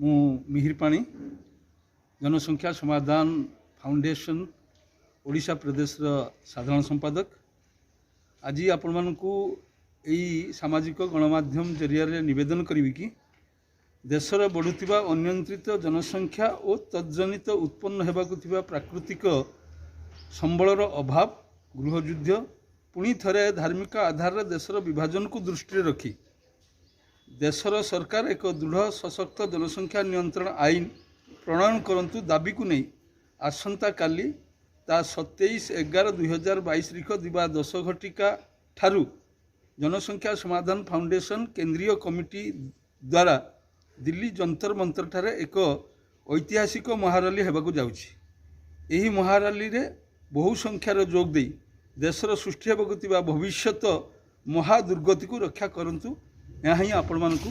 ମୁଁ ମିହିର ପାଣି, ଜନସଂଖ୍ୟା ସମାଧାନ ଫାଉଣ୍ଡେସନ୍ ଓଡ଼ିଶା ପ୍ରଦେଶର ସାଧାରଣ ସମ୍ପାଦକ। ଆଜି ଆପଣମାନଙ୍କୁ ଏଇ ସାମାଜିକ ଗଣମାଧ୍ୟମ ଜରିଆରେ ନିବେଦନ କରିବି କି ଦେଶର ବଢ଼ୁଥିବା ଅନିୟନ୍ତ୍ରିତ ଜନସଂଖ୍ୟା ଓ ତଜ୍ଜନିତ ଉତ୍ପନ୍ନ ହେବାକୁ ଥିବା ପ୍ରାକୃତିକ ସମ୍ବଳର ଅଭାବ, ଗୃହଯୁଦ୍ଧ, ପୁଣି ଥରେ ଧାର୍ମିକ ଆଧାରରେ ଦେଶର ବିଭାଜନକୁ ଦୃଷ୍ଟିରେ ରଖି ଦେଶର ସରକାର ଏକ ଦୃଢ଼ ସଶକ୍ତ ଜନସଂଖ୍ୟା ନିୟନ୍ତ୍ରଣ ଆଇନ ପ୍ରଣୟନ କରନ୍ତୁ ଦାବିକୁ ନେଇ ଆସନ୍ତାକାଲି ତା 27/11/2022 ତାରିଖ ଦିବା 10 ଘଟିକା ଠାରୁ ଜନସଂଖ୍ୟା ସମାଧାନ ଫାଉଣ୍ଡେସନ କେନ୍ଦ୍ରୀୟ କମିଟି ଦ୍ୱାରା ଦିଲ୍ଲୀ ଯନ୍ତର ମନ୍ତରଠାରେ ଏକ ଐତିହାସିକ ମହାରାଲି ହେବାକୁ ଯାଉଛି। ଏହି ମହାରାଲିରେ ବହୁ ସଂଖ୍ୟାରେ ଯୋଗ ଦେଇ ଦେଶର ସୃଷ୍ଟି ହେବାକୁ ଥିବା ଭବିଷ୍ୟତ ମହାଦୁର୍ଗତିକୁ ରକ୍ଷା କରନ୍ତୁ, ଏହା ହିଁ ଆପଣମାନଙ୍କୁ